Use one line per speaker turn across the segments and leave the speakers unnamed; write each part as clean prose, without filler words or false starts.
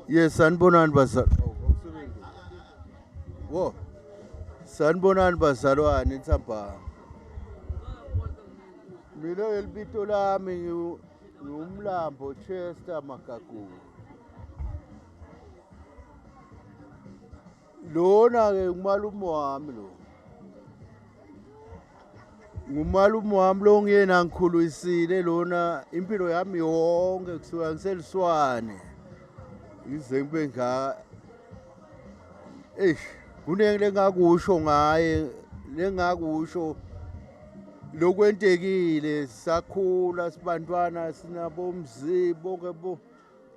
Yes, sanibonani bazalwane. Wo. Sanibonani bazalwane ntsambama. Mina elibito lami ngiwumlambo Chester Magagula. Lona ke ngumalume wami lo. Ngumalume wami lo ngiyena ngikhulisile lona impilo yami yonke kusuka ngiseliswane. Ngize ngibe ngaka. Eish, kuningi lengakusho ngaye, lengakusho lokwentekile sakhula sibantwana sinabomzi bonke bo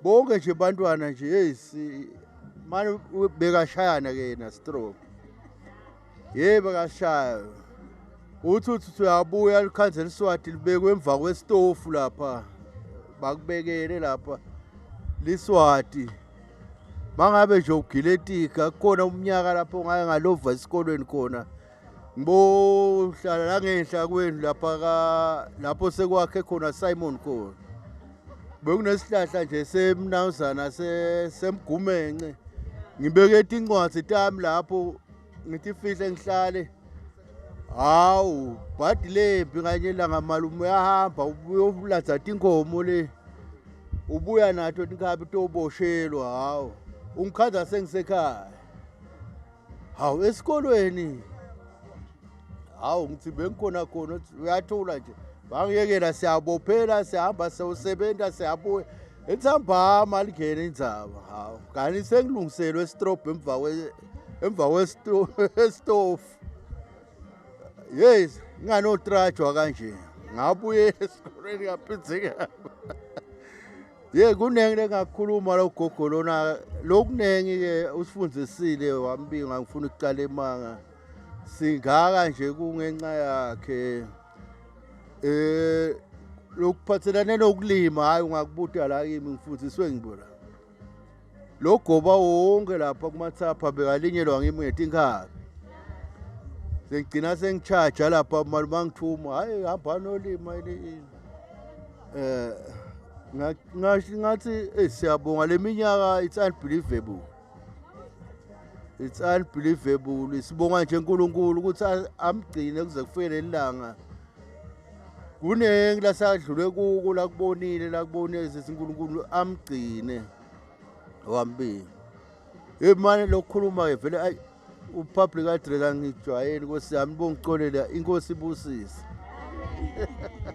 bonke nje bantwana nje hey si manje bekashayana ke yena stroke ye bekashaya uthi uthi uyabuya likhanze liswati libekwe emva kwesitofu lapha bakubekele lapha liswati mangabe nje ugiletika kukhona umnyaka lapho ngaye ngalova esikolweni khona ngibohlala la ngenhla kwenu lapha ka lapho sekwakhe khona Simon khona bekunesihlahla nje semnawuzana semgumence ngibeke tincwadzi tami lapho ngithi fihle ngihlale hawu bhadi lempi kanye ilanga malume uyahamba uyobuladza tinkomo le ubuya nato tinkhabi toboshelwa hawu ungikhaza sengisekhaya hawu esikolweni hawu ngithi bengikhona khona uyathula nje bangiyekela siyabophela siyahamba siyosebenta siyabuya entsambama lingene indzaba hawu kanti sengilungiselwe esitrobhu emva emva kwesitofu yes nginganotrajwa kanje ngabuyela esikolweni ngaphindze Ye kunengi lengakukhuluma logogo lona lokunengi ke usifundisile wambinga ngifuna ukuqala emanga singaka nje kungenxa yakhe eh lokuphathelane nokulima hayi ungakubuta la kimi ngifundiswe ngibona lo goba wonke lapha kumathapha bekalinyelwa ngimi ngetinkabi sengigcina sengichaja lapha mali bangithuma hayi hamba nolima ini eh ngathi eh siyabonga leminyaka it's unbelievable it's unbelievable sibonga nje uNkulunkulu ukuthi amgcine kuze kufike lelanga kuningi lasadlule kuko lakubonile lakubonile sithi uNkulunkulu amgcine wambili hey manje lokukhuluma ke vele ayi upublic address angijwayeli nkosi yami bongicolela inkosi ibusise.